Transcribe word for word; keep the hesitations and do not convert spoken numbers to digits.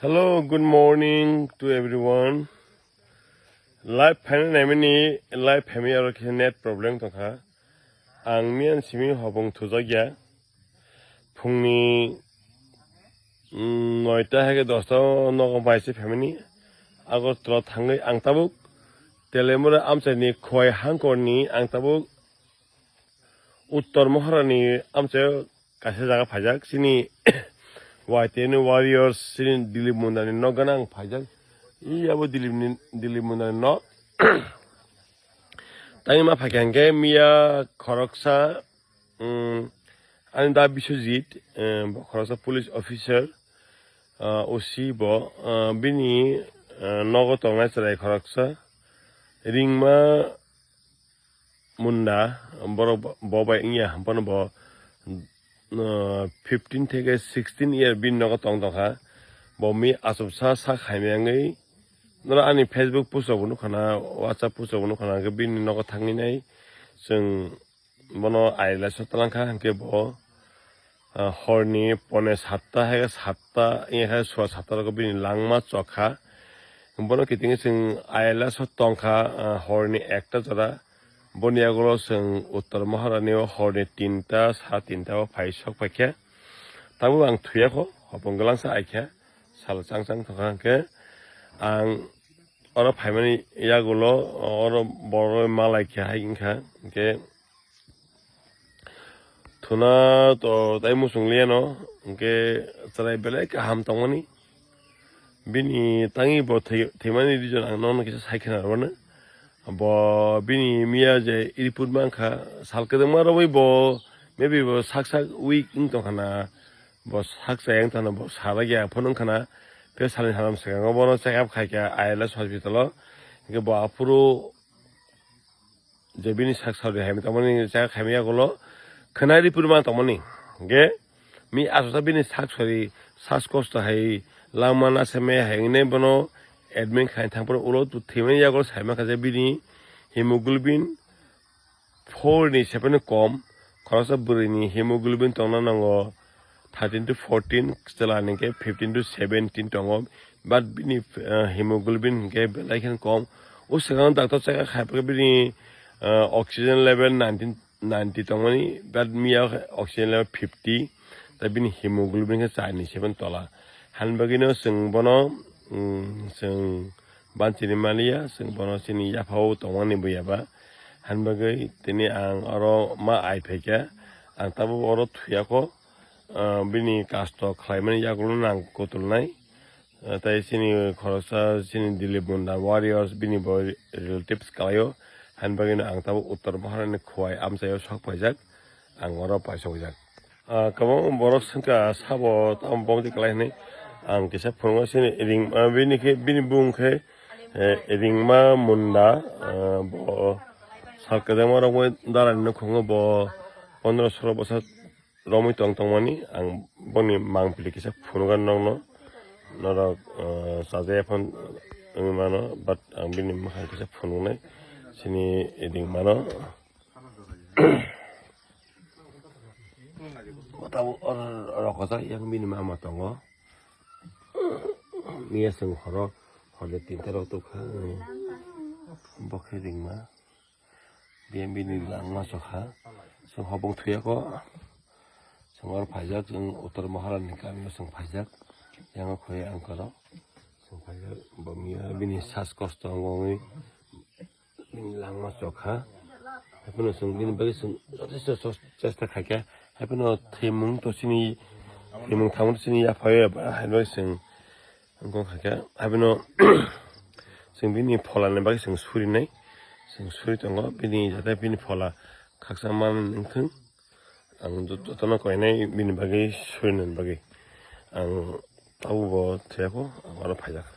Hello, good morning to everyone. Live phaina naimani, live phaimani aro khe net problem tongkha. Ang miyan simi hobong thujakya. Phungni, mm, noita hai khe dosta o nogo bai se phaimani. Agartala thangwi ang tabuk Telemura amchaini Khowai hangkorni ang tabuk Uttor Mohorani amchaio kaisa jaga phaijak, chini Y T N Warriors, chini Dilip Mundani nok gana ang phaijak. Iyabo Dilipni, Dilip Mundani nok. Tangwi ma phaikha hwnkhe miya khoroksa, um, ani da Biswajit, um, bo khoroksa police officer, uh, O C bo, uh, bini, uh, nogo tongnai chwrai khoroksa Ringma Munda, borok bo, bo bai wngya, hampano bo, uh, fifteen theke sixteen year bini nogo tong tongkha. Bo mi achuksa sak hai mangwi, noro ani Facebook post rok bo nukha na, WhatsApp post rok bo nukha na, hwnkhe bini nogo thangwi nai chwng bono ailaiso talangkha, hwnkhe bo, ah, horni pone satta hai khe satta, wngya khe sua satta rogo bini langma chokha. Bono kiting chwng ailaiso tongkha, ah, horni ekta jora. Boni yagulo chwng Uttor Maharani o horni tinta, sa tinta o phai sok phaikha. Tabuk ang thuyakho, hopong gwlangsa aikha, sal chang chang thangkha hwnkhe ang oro phaimani yagulo, oro borok malaikha hai wngkha, hwnkhe thuna to tai muchung liyano, hwnkhe chwrai belai kaham tongmani. Bini tangwi bo thwi-, thwimani reason ang nono kisa sai khna rwmano. Bo bini miya je report mankha, sal kwbangma romwi bo, maybe bo sak sak weak wng tongkha na, bo sak chaya wng tongkha na, bo salai ya phano wngkha na, tei salni salam swkango bono check up khaikha I L S hospital o, hwnkhe bo aphuru je bini sak sari hai tongmani, chaya khaimani yagulo khwnai report ma tongmani. Hwnkhe mi aswksa bini sak sari, sas kosto hai, langma nasemai hai wngnai bono admit khai thangphuru ulo thwimani yagulo saima kha je bini hemoglobin four ni seven kom, khoroksa bwrwini hemoglobin tongna nango thirteen to fourteen, chwla ni khe fifteen to seventeen tongo, but bini, eh, hemoglobin hwnkhe belai kheno kom. O swkang doctor check up khai bini, eh, oxygen level nineteen, ninety tongmani, but miya oxygen level fifty, tei bini hemoglobin khe char ni seven tola. Hani bagwino chwng bono, mm, chwng banchini maliya, chwng bono chini yaphao tongmani buya ba. Hani bagwi tini ang oro ma ai phaikha, ang tabuk oro thuyakho, ah, bini kasto khlaimani yagulo nang kutulnai. Ah, tei chini khoroksa chini Dilip Munda Warriors bini bo relatives kalaio. Hani bagwino ang tabuk Uttor Maharani Khowai amchaio sok paijak, ang oro paisokjak. Ah, kwbangma borok swngkha sabo tamo bomti kwlai hinwi ang kisa phunukgo chini ring, ah, bini khe, bini bung khe, eh, Ringma Munda, ah, bo sal kwbangma romwi dalani nukhungo bo pondro solo bosor romwi tong tongmani ang boni mangpili kisa phunukgo nokno, norok, ah, chajaya phano wngwi mano, but ang bini mwkhang kisa phunuknai chini Ringmano. Tabuk oro rokojak yang bini mama tongo. Miya chwng horo, horde tinta rok tubkha. Bo khe Ringma. Biya bini langma chokha. Chwng hopong thuyakho. Chwng oro phaijak, chwng Uttor Maharani kamio chwng phaijak. Yang khoi ang koro. Chwng phaijak, bo miya bini sas kosto wngwi. Bini langma chokha. Haiphano chwng bini bagwi chwng jothaisto chos-, chesta khaikha. Haiphano thwimung to chini, thwimung thamung to chini yaphai ba, haiphano chwng wngkha khaikha. Haiphano chwng bini pholani bagwi chwng surinai. Chwng suri tongo. Bini jate bini phola khaksa man wngthwng. Ang jot-, jotono koinai bini bagwi surinani bagwi. Ang tabuk bo thuyakho, ang oro phaijak.